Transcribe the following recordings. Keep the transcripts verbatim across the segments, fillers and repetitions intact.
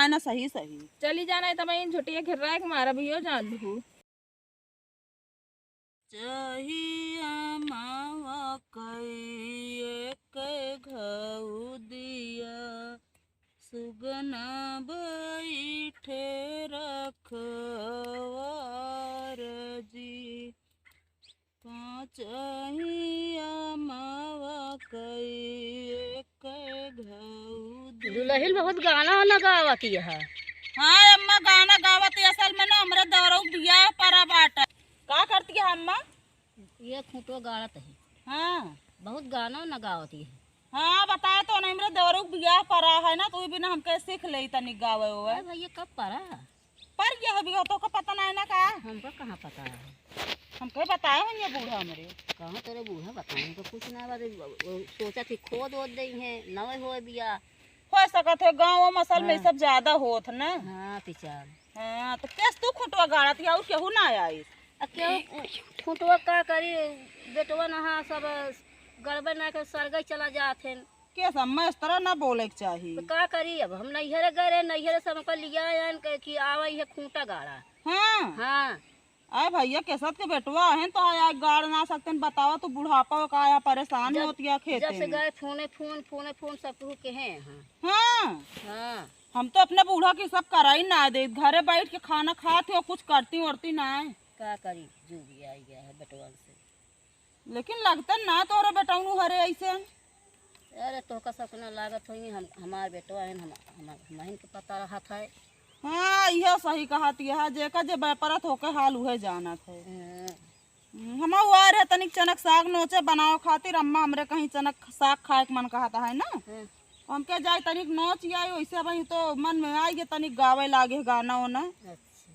ना सही सही। चली जाना है तब इन झुटिया घेर्रा के मारा भी हो जान लू। चाहिया मावा कई एक घऊ दिया, सुगना बैठे रखवार जी। पाँचहिया मावा कई एक घऊ दिया। दुलहिन बहुत गाना वाना गावत है। हाँ अम्मा, गाना गावत है। असल में ना हमरे देवरऊ बियाह परा बाटे। का करती है अम्मा? ये खूंटो गाड़त है। हाँ। बहुत गाना वाना गावत है। हाँ, बताए तो नहीं, हमरे देवरऊ बियाह परा है ना, तो ये बिना हमके सीख ले तनी गावे हुए। अरे भैया, कब परा? पर ये अभी हो, तोका पता नाहीं ना का? हमका कहाँ पता है? हमके बताए हैं ये बूढ़ा हमरे। कहाँ तेरे बूढ़ा बताए? हमको कुछ ना बता, वो सोचा थी खोद वोद दई है, नवे होए बिया। हो सकत है गाँव में असल में हाँ। सब ज्यादा होत ना। हाँ, पिचाल। हाँ, तो केस तू खुटवा गाड़त या, और केहू ना आई? आ, केहू खुटवा का करी, बेटवा नहा सब गड़बड़ ना के सरगई चला जात हैं। के सब में इस तरह ना बोले के चाही। तो का करी, अब हम नैहरे गए रहे, नैहरे से हमका लिया आयन के कि आवा ये खूंटा गाड़ा। हाँ। हाँ। आए भैया, केसत के बेटवा हैं तो आया गाड़ ना सकते हैं, बतावा तू बुढ़ापा हो का आया परेशान जब, होत या खेते जब से में। गए फोने फोन, फोने फोन सब केहू के हैं। हाँ। हाँ। हाँ। हम तो अपने बूढ़ा की सब कराई ना दे, घरे बैठ के खाना खात हो, कुछ करती ओरती ना है। का करी, जो भी आई गया है बेटवन से। लेकिन लगतन ना तोरे बेटौनू हरे ऐसे। अरे तोहका सबके ना लागत होई, हम, हमार बेटवा है, हम, हम, हमहिन के पता रहत है। हाँ, इहो सही कहत, यह जेका जे व्यापारत होके हाल उहे जानत है। हाँ। हम्म, हम आ रहे तनिक चनक साग नोचे बनावे खातिर, अम्मा हमरे कहीं चनक साग खाए के मन कहत है ना। हाँ। हमके जाए तनिक नोच आई, वैसे वही तो मन में आई के तनिक गावे लागे गाना ओना। अच्छा।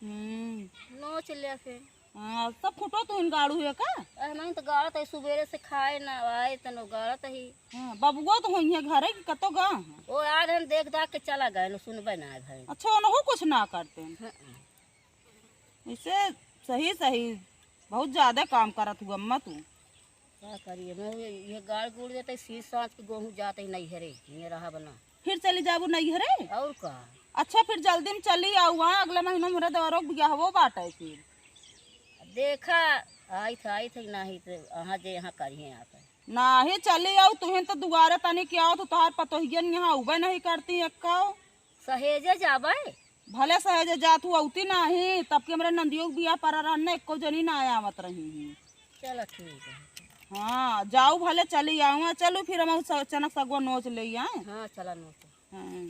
हम्म। नोच ले फिर। हाँ, सब खुटो तू इन गाड़ू है का? अरे, हम तो गाड़त है, सुबेरे से खाए ना आए, तनो गाड़त ही। हाँ, बबुआ तो होई है घरे कि कतो गा हैं? ओ यार, हम देख दाख के चला गए, न सुनबे ना है भाई। अच्छा, ओनहु कुछ ना करते हैं। हाँ। इसे सही, सही, बहुत ज्यादा काम करत हुआ अम्मा तू। का करिए, मैं ये, ये गाड़ गुड़ देते, सीस सांच के गोहूँ जाते ही नैहरे, ये रहा बना। फिर चली जाबू नैहरे? और का? अच्छा, फिर जल्दी में चली आऊ, हाँ, अगला महीना मेरा देवरों के बियाहवो बाटे फिर। देखा, आई थे, आई थे, नाही तो अहाँ जे यहाँ करिए आके। नाही, चली आऊ, तुहिन तो दुआरे तनी के आओ, तो तोहार पतोहियन यहाँ उबे नहीं करती एक्को। सहेजे जाबे? भले सहेजे जात हूँ, औती नाही, तब के हमरे नंदियो के बियाह परा रहन न, एक्को जनी ना आवत रही हैं। चलो ठीक है। हाँ, जाऊ भले चली आऊँ, चलू फिर हम स-, चनक सगवा नोच ले आए। हाँ, चला नोच। हाँ।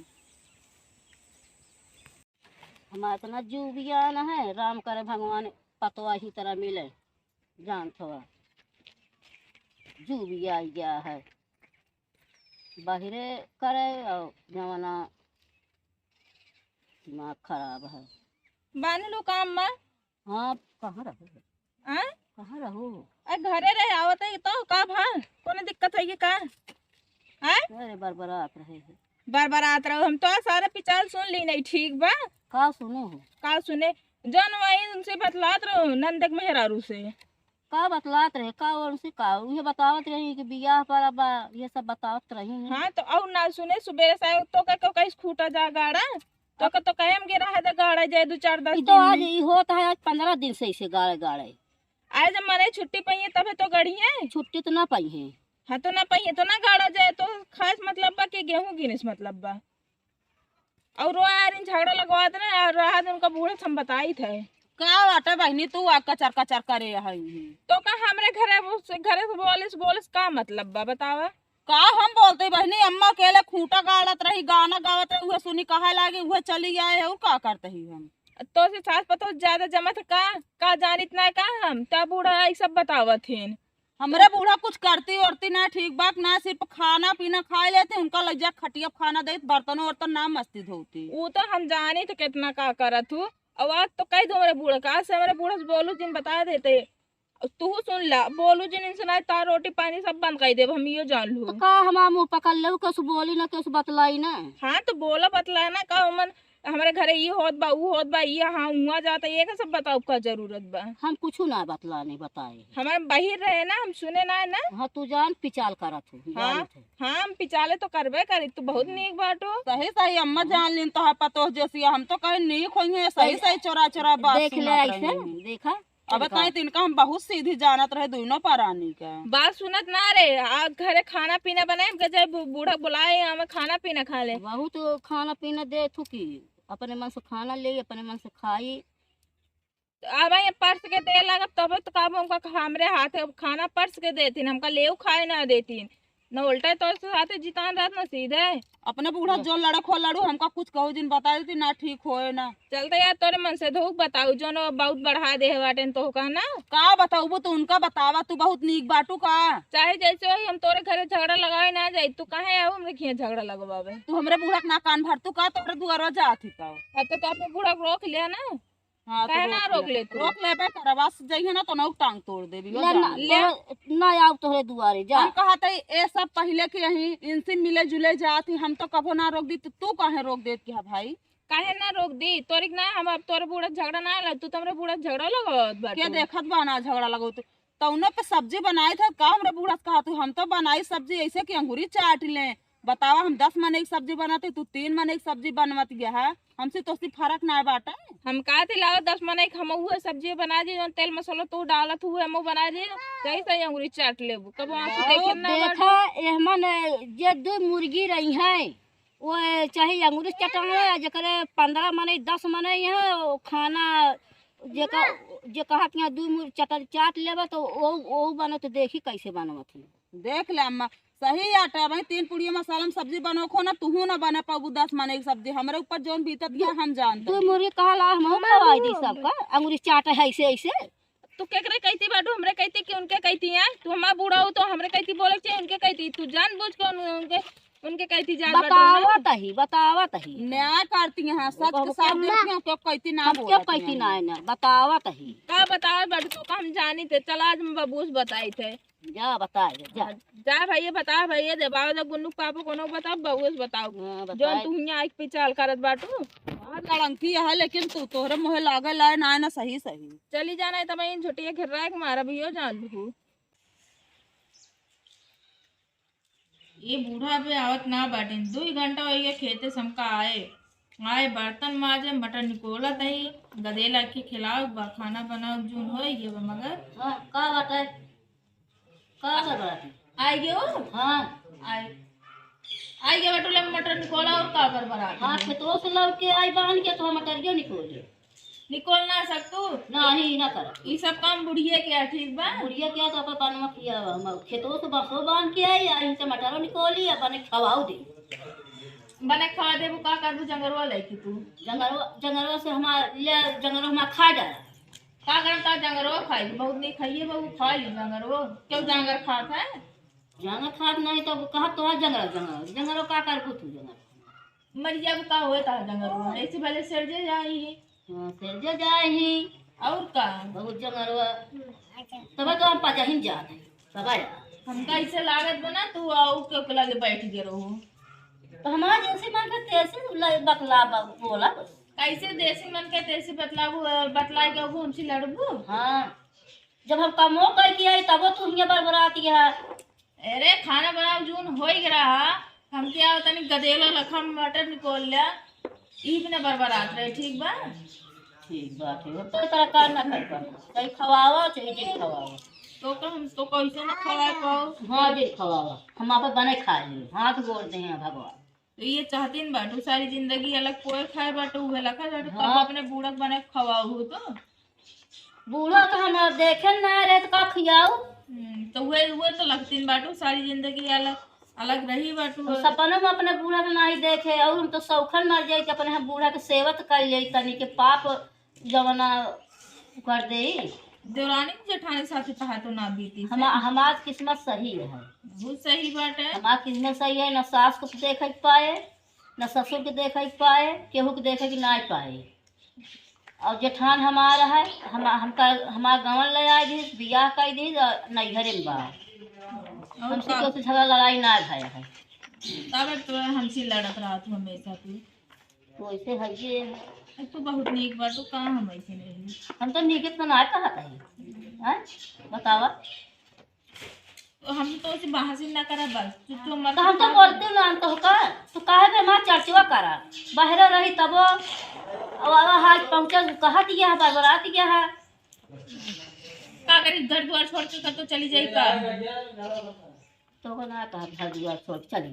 हमार इतना जुबियान है, राम करे भगवान पतवा ही तरह मिले, जान थोड़ा जुबिया गया है। बहिरे करे और जवना दिमाग खराब है। बानी लो काम में? हाँ, कहाँ रहो? हाँ? कहाँ रहो? अरे घरे रहे, आवत है तो का भा? कोनो दिक्कत है कि का? हाँ? अरे बरबरात रहे है। बरबरात रहो, हम तो सारा पिचाल सुन ली नहीं, ठीक बा? का सुने हो? का सुने? जौन वही उनसे बतलात रहो, नंदक मेहरारू से। का बतलात रहे, का उनसे का? उहे बतावत रही कि बियाह पर अब ये सब बतावत रही हैं। हाँ, तो और ना सुने, सुबेरे से तो का, का, का खूटा जा गाड़ा, तो का, तो कहे हम गिरा है तो गाड़ा जाए दो चार दस ई तो दिन आज में। ई होत है, आज पन्द्रह दिन से इसे गाड़े, गाड़े। आज जब मने छुट्टी पाइए तबे तो गड़ी है। छुट्टी तो ना पाई है। हाँ, तो ना पाइए तो ना गाड़ा जाए, तो खास मतलब बा कि गेहूं गिने से मतलब बा। और वो यार इन झगड़ा लगवा देना यार, रहा दिन उनका बूढ़े से हम बताई थे। का बाटे बहिनी, तू आ कचर कचर करे है? तो का हमरे घरे वो से, घरे से बोले से, बोले से का मतलब बा बतावा? का हम बोलते बहिनी, अम्मा अकेले खूंटा गाड़त रही, गाना गावत रही, उहे सुनी कहे लागी, उहे चली आए है, और का करते ही हम? तो से सास पतोह ज्यादा जमत का, का जानित ना का हम? तब बूढ़ा ई सब बतावत हिन। हमरे बूढ़ा कुछ करती ओरती ना ठीक बा, ना सिर्फ खाना पीना खाए लेते, उनका लग जा खटिया खाना देत, बर्तन वर्तन ना मस्ती धोती। वो तो हम जानी तो कितना का करत हूँ। अब आज तो कह दो हमरे बूढ़ा का, आज से हमरे बूढ़ा से बोलू जिन बता देते। अब तू सुन ला, बोलू जिन इनसे ना तार रोटी पानी सब बंद कर देब, हम यो जान लू। तो का हमार मुंह पकड़ लेबू, केसु बोली ना, केसु बतलाई ना। हाँ, तो बोला बतलाए ना, का उमन हमरे घरे ई होत बा, ऊ होत बा, ई हाँ, हुआँ जाता, ये का सब बताउब का जरूरत बा? हम कुछु ना बतलाने बताए। हमार बहिर रहे ना, हम सुने ना है ना। हाँ, तू जान पिचाल करत हो, हाँ, जानत हो। हाँ, हम पिचाले तो करबे करी, तू बहुत नीक बाटू। सही सही अम्मा जान लीन तोहार पतोह जैसी, हम तो कहे नीक होइहैं, सही सही चोरा चोरा बात देख ले सुनत ऐसे, रही। देखा, अब देखा। बताई तो इनका हम बहुत सीधी जानत रहे दोनों परानी का। बात सुनत ना रे, आ घरे खाना पीना बनाए, हमके जाए बू-, बूढ़ा बुलाए, हमें खाना पीना खा ले। बहुत खाना पीना दे थू की, अपने मन से खाना ले, अपने मन से खाई। तो अब ये परस के दे लगब, तब तो कब हमका खा-, हमरे हाथे खाना परस के देतीन, हमका लेव खाए ना देतीन, न उल्टे तोरे साथे जितान रहत, न सीधे। अपने बूढ़ा जो लड़क हो लड़ू, हमका कुछ कहू जिन बता देती, ना ठीक होए ना। चलते यार, तोरे मन से धोख बताऊ, जो न बहुत बढ़ा दे बाटेन तो का ना। का बताऊ, तू उनका बतावा, तू बहुत नीक बाटू का? चाहे जैसे होई, हम तोरे घरे झगड़ा लगावे ना जाई, तू काहे आऊ हमरे खिया झगड़ा लगवावे? तू हमरे बूढ़ा के ना कान भर, तू का तोरे दुआरवा जात ही का? हाँ, तो, तो अपने बूढ़ा को रोक लिया ना। हाँ, तो काहे ना रोक रोक ले। ले तू? रोक लेबे करब, बस जइहे ना तो नौक टांग तोड़ देबी, हो ले जान ना, ले। ले। ना आऊ तोहरे दुआरे, जा। हम कहत हई, ए सब पहिले के यही, इनसे मिले जुले जात ही, हम तो कबो ना रोक दी, तो तू काहे रोक देत के है भाई? काहे ना रोक दी? तोरी के ना, हम अब तोरे बूढ़ा झगड़ा ना लग, तू तो हमरे बूढ़ा झगड़ा लगावत बाटू। के देखत बा ना झगड़ा लगावत? तौनो पे सब्जी बनाई था का? हमरे बूढ़ा से कहा तू, हम तो बनाई सब्जी ऐसे कि अंगूरी चाट ले। बतावा, हम दस मने की सब्जी बनाते, तू तीन मने की सब्जी बनवत गया है, हमसे तोसी फर्क ना बाटे। हम का थी लाओ दस मने की, हम उहे सब्जी बना दी, जौन तेल मसाला तू डालत हुए, हम बना दी, सही सही अंगूरी चाट लेबू। कब आँखी आओ देखे ना देखा, बाटू। एहमन जे दो मुर्गी रही हैं, वो चाहे अंगूरी चटावे, जेकरे पन्द्रह मने, दस मने हैं, वो खाना जे का, जे कहा कि यहाँ दो मुर्गी चटा-, चाट लेबा, तो वो, वो बनत देखी कैसे बनवत है। देख ले अम्मा, सही आटा भाई, तीन पुड़िया मसाला में सब्जी बनोखो ना, तुहू ना बना पाबू दस मने की सब्जी। हमरे ऊपर जौन बीतत गया, हम जानते दो हैं। मुर्गी कहला, हम खवाई दी सबका, अंगूरी चाट है ऐसे, ऐसे। तू केकरे कहती बाटू, हमरे कहती कि उनके कहती हैं? तू हमार बूढ़ा हो तो हमरे कहती बोले के चाहिए, उनके कहती। तू जानबूझ के उन-, उनके, उनके कहती जात बाटू ना। बतावत ही, बतावत ही। न्याय करती हैं, सच के साथ देती हैं, क्यों कहती ना हम क्यों बोलत कहती हैं? ना है ना, बतावत ही। का बतावत बाटू, तो का हम जानी थे, चला आज हम बबूस बताई थे। जा बताए, जा। हाँ, जा भैया, बता भैया, जब आओ, जब गुन्नू पापा कोनो बताओ, बबूस बताओ। हाँ, जौन बताए। तू हियाँ आइके पिचाल करत बाटू। हाँ, लड़ंकी है, लेकिन तू तोहरे मुँहे लागल आए ना, ना सही सही। चली जाना है, तब इन झुटिया घेर्रा के मारा भी हो जान लू। ये बूढ़ा बे आवत ना बाटिन, दुई घंटा होइगे खेते से हमका आए। आए बर्तन माजे, मटर निकोलत ही, गदेला के खिलाओ, बा खाना बनाओ, जून होइगे बा मगर। हाँ, का बाटे? का कर बराती? आइगे हो? हाँ। आए। आइगे बटुले मटर निकोला और का कर बराती? हाँ, खेतों से लौट के आई बांध के तो हम मटरियो निकोले। निकोल ना सकतू? नहीं, ना कर। ई सब काम बुढ़िया के है, ठीक बा? बुढ़िया के है तो अपन बनवा किया बा। हम खेतों से बसो बांध के आई, आई से मटरो निकोली, अपन खवाऊ दे। बने खवा देबू, का करबू जंगरवा लेके तू? जंगरवा, जंगरवा से हमार, ले जंगरवा हमार खा डाला। का करम ता जंगरवा खाई? बहुत नहीं खाइए बाबू, खा ली जंगरवा। क्यों जंगर खात है? जंगर खात नहीं तो कहा तो है जंगर, जंगर, जंगरवा का करबू तू जंगर? मर जाबू का होए ता जंगरवा? ऐसे भले सिरजे जाई। हाँ, सिरजे जाई। और का? बहुत जंगरवा। तब तो हम पजहिन जात है। तब आया। हमका ऐसे लागत बना तू आऊ के ओके लगे बैठ गए रहो। तो हमार जैसे मन के तैसे ल-, बतला ब-, बोला बस। कैसे देसी मन के तैसे बतलाबू, बतलाए के अबू हमसे लड़बू? हाँ, जब हम कमो कह के आई तबो तू हियाँ बरबराती है। अरे खाना बनाओ जून होई गया रहा, हम क्या तनी गदेला लखा मटर निकोल लिया, ई बिना बरबरात रहे, ठीक बा? ठीक बात है, तो तरह का ना कर पाओ, चाहे खवावा, चाहे जे खवावा। तो का हम तो कैसे ना खवाए पाओ? हाँ, जे खवावा, हम आप बने खा ली, हाथ गोड़ दे हैं भगवान। तो ये चाहतीन बाटू सारी जिंदगी अलग पोए खाए बाटू, उहे लखा बाटू, तब हाँ। अपने बूढ़ा के बने खवाऊ हो तो। बूढ़ा तो हम देखे ना रहे तो का खियाऊ? हम्म, तो उहे, उहे तो लगतीन बाटू सारी जिंदगी अलग, अलग रही बाटू। हम सपनों में अपने बूढ़ा के नहीं देखे, और हम तो शौखन मर जाए कि अपने हम बूढ़ा के सेवा तो कर ले, तनी के पाप जवना कर दे। देवरानी के जेठानी साथे तहार तो ना बीती से। हमा-, हमार किस्मत सही है। बहुत सही बात है। हमार किस्मत सही है, ना सास को देखे के पाए, ना ससुर के देखे के पाए, केहू के देखे के ना पाए। और जेठान हमार है, हम, हमका, हमार गाँव ले आए दी, बियाह कर दी, और नैहरे में बा। और हमसे का? केहू से झगड़ा लड़ाई ना भय है। तब तो हमसे लड़त रहत हो हमेशा तू। तो ऐसे है ये। अब तो बहुत नीक बा, तो कहाँ हम ऐसे रही? हम तो नीक इतना ना कहत है। हैं? बतावा। तो हम तो उसे बाहर से ना करा बस। तू तो मत तो हम तो कर। बोलते ना, हम तो का? तू काहे बे हमार चर्चवा करा? बाहर रही तबो। अब आवा हाथ पहुँचा, कहा दिया है, बरबरात गया है। का करी, घर द्वार छोड़ के कतो चली जाई का? तो को ना कहा, घर द्वार छोड़ के चली